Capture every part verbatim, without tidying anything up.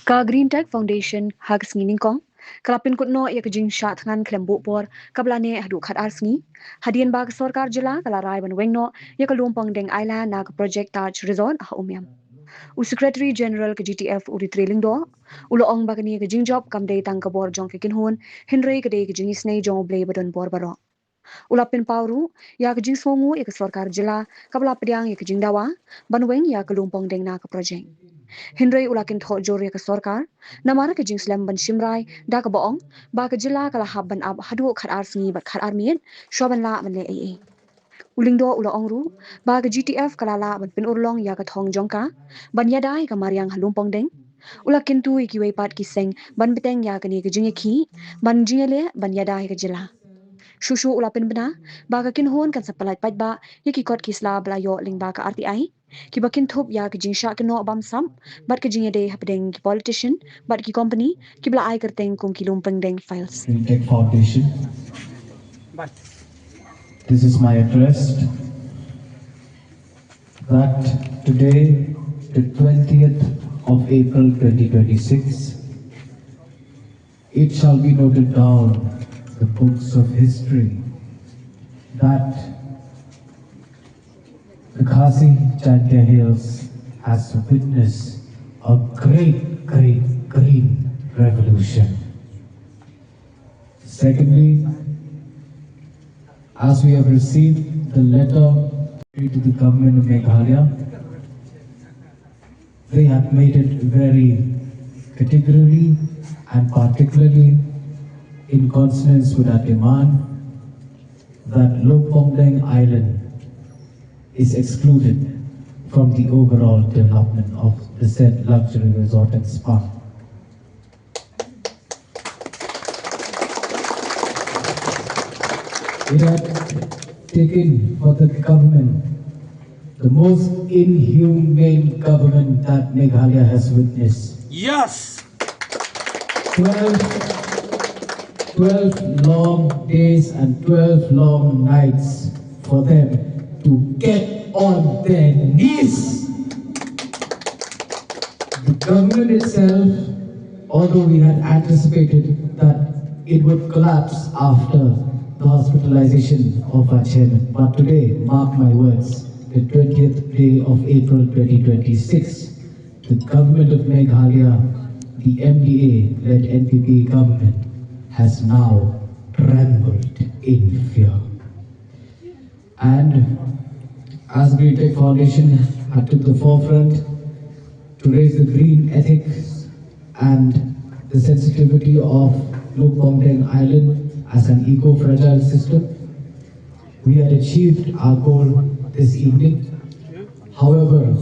Ka Green Tech Foundation ha ka sngi Nyngkong ka la pynkut noh ïa ka jingshah thngan khlem buh por kaba la neh haduh khatar sngi, hadien ba ka sorkar jylla ka la rai ban weng noh ïa ka Lumpongdeng Island na ka project Taj Resort ha Umiam. U Secretary General ka G T F, u Ritri Lyngdoh, u la ong ba kane ka jingjop kam dei tang ka bor jong ka kynhun, hynrei ka dei ka jingisynei jong U Blei ba don bor baroh. U la pynpaw ruh ïa ka jingsngewnguh ïa ka sorkar jylla kaba la pdiang ïa ka jingdawa ban weng ïa ka Lumpongdeng na ka project. Hynrei u la kynthoh jur ïa ka sorkar namar ka jingslem ban shim rai, da kaba ong ba ka jylla ka la hap ban ap haduh khatar sngi bad khatar miet shuwa ban lah ban leh ei ei. U Lyngdoh u la ong ruh ba ka G T F ka la lah ban pynurlong ïa ka thong jong ka ban ïada ïa ka mariang ha Lumpongdeng. U la kyntu ïa kiwei pat ki seng ban bteng ïa kane ka jingïakhih ban jingïaleh ban ïada ïa ka jylla. Shuh shuh u la pynbna ba ka kynhun kan sa pyllait paidbah ïa ki kot ki sla ba la ïoh lyngba ka R T I, kiba kynthup ïa ka jingshah kynnoh bamsap bad ka jingïadei hapdeng ki politician bad ki company kiba la ai kyrteng kum ki Lumpongdeng Files. Green Tech Foundation. This is my address, that today, the twentieth of April twenty twenty-six, it shall be noted down the books of history that the Khasi Jaintia Hills has witnessed a great, great green revolution. Secondly, as we have received the letter to the government of Meghalaya, they have made it very categorically and particularly in consonance with our demand that Lumpongdeng Island is excluded from the overall development of the said luxury resort and spa. It had taken for the government the most inhumane government that Meghalaya has witnessed. Yes! Twelve, twelve long days and twelve long nights for them to get on their knees. The government itself, although we had anticipated that it would collapse after the hospitalization of our chairman, but today, mark my words, the twentieth day of April twenty twenty-six, the government of Meghalaya, the M D A-led N P P government, has now trembled in fear. And as Green Tech Foundation had took the forefront to raise the green ethics and the sensitivity of Lumpongdeng Island as an eco-fragile system, we had achieved our goal this evening. However,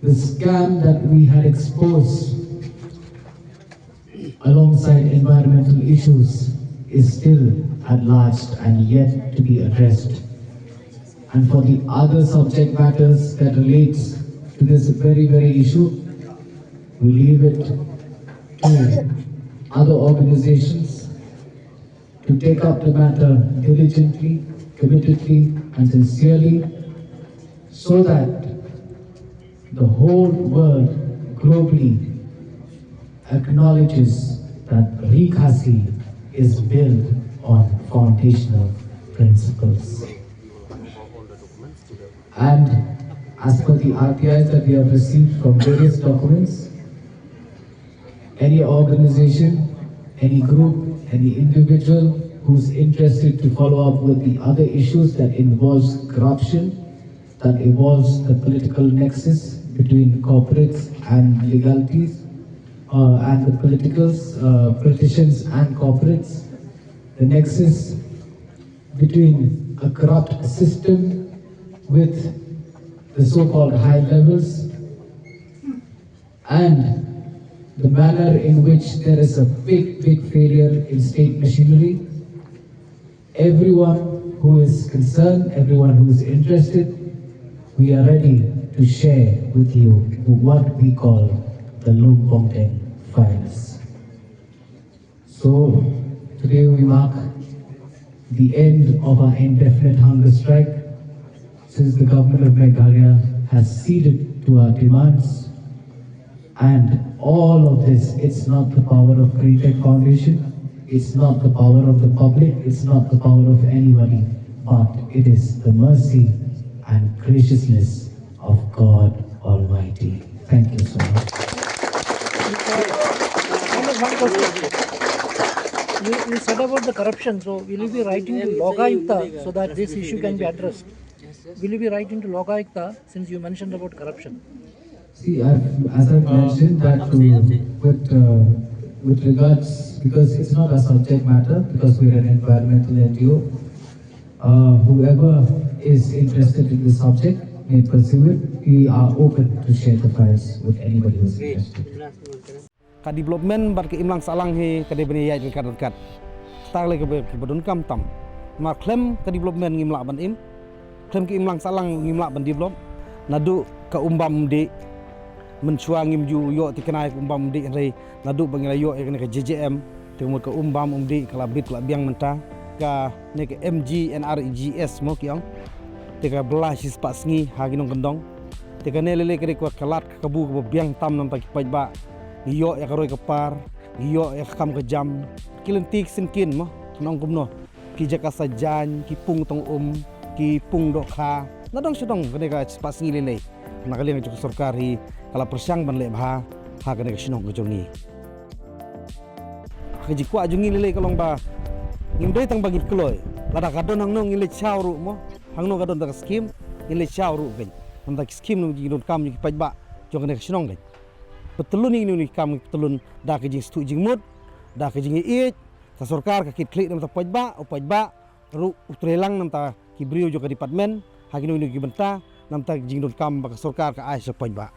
the scam that we had exposed alongside environmental issues is still at large and yet to be addressed. And for the other subject matters that relates to this very, very issue, we leave it to other organizations to take up the matter diligently, committedly, and sincerely, so that the whole world globally acknowledges that Ri Khasi is built on foundational principles. And as per the R T Is that we have received from various documents, any organization, any group, any individual who's interested to follow up with the other issues that involves corruption, that involves the political nexus between corporates and legalities, uh, and the politicals, uh, politicians and corporates, the nexus between a corrupt system with the so-called high levels, and the manner in which there is a big, big failure in state machinery. Everyone who is concerned, everyone who is interested, we are ready to share with you what we call the Lumpongdeng Files. So, today we mark the end of our indefinite hunger strike, since the government of Meghalaya has ceded to our demands. And all of this, it's not the power of Greater Foundation, it's not the power of the public, it's not the power of anybody, but it is the mercy and graciousness of God Almighty. Thank you so much. One question. You, you said about the corruption, so will you be writing to Lokayukta so that this issue can be addressed? Will you be writing to Lokayukta since you mentioned about corruption? See, I've, as I've mentioned that to, with uh, with regards, because it's not a subject matter, because we're an environmental N G O. Uh, whoever is interested in the subject may pursue it. We are open to share the files with anybody who's interested. Ka development bad ka imlang sahlang hi ka dei ban ïaid ryngkat ryngkat. Kata ka lei kaba, kaba donkam tam. Namar khlem ka development ngim lah ban im. Khlem ka imlang sahlang ngim lah ban develop. Naduh ka umbam umdih, mynshuwa ngim ju ïoh thikna ïa ka umbam umdih, hynrei naduh ba ngi la ïoh ïa kane ka J J M, te ka mut ka umbam umdih ka la bit, ka la biang mynta. Kane ka M G N R E G S mo ki ong. Te ka bylla shispah sngi ha ki nongkyndong. Te kane lei lei ka dei ka lad ka kabu kaba biang tam namar ki paidbah. Ngi ïoh ïa ka roi ka par, ngi ïoh ïa ka kam ka jam. Ki lynti ki syngkien mo, nong kumno. Ki jaka sa jaiñ, ki pung tong um, ki pung dohkha. Na dong sha dong kane ka shispah sngi lei lei. Na ka liang jong ka sorkar hi ka la pyrshang ban leh bha ha kane ka shnong ka jong ngi. Ka jingkwah jong ngi lei lei ka long ba ngim dei tang ba ngin kloi. Lada ka don hangno ngin leit shaw ruh mo. Hangno ka don da ka skim ngin leit shaw ruh kein. Namar da ki skim nong jingdonkam jong ki paidbah jong kane ka shnong kein. Pytlun ïa kine ki kam, pytlun da ka jingstad jingmut, da ka jingïeit. Ka sorkar ka kit khlieh namar ta paidbah, u paidbah ruh u trei lang namar ta ki briew jong ka department ha kino kino ki bynta namar ta jingdonkam ba ka sorkar ka ai sha paidbah.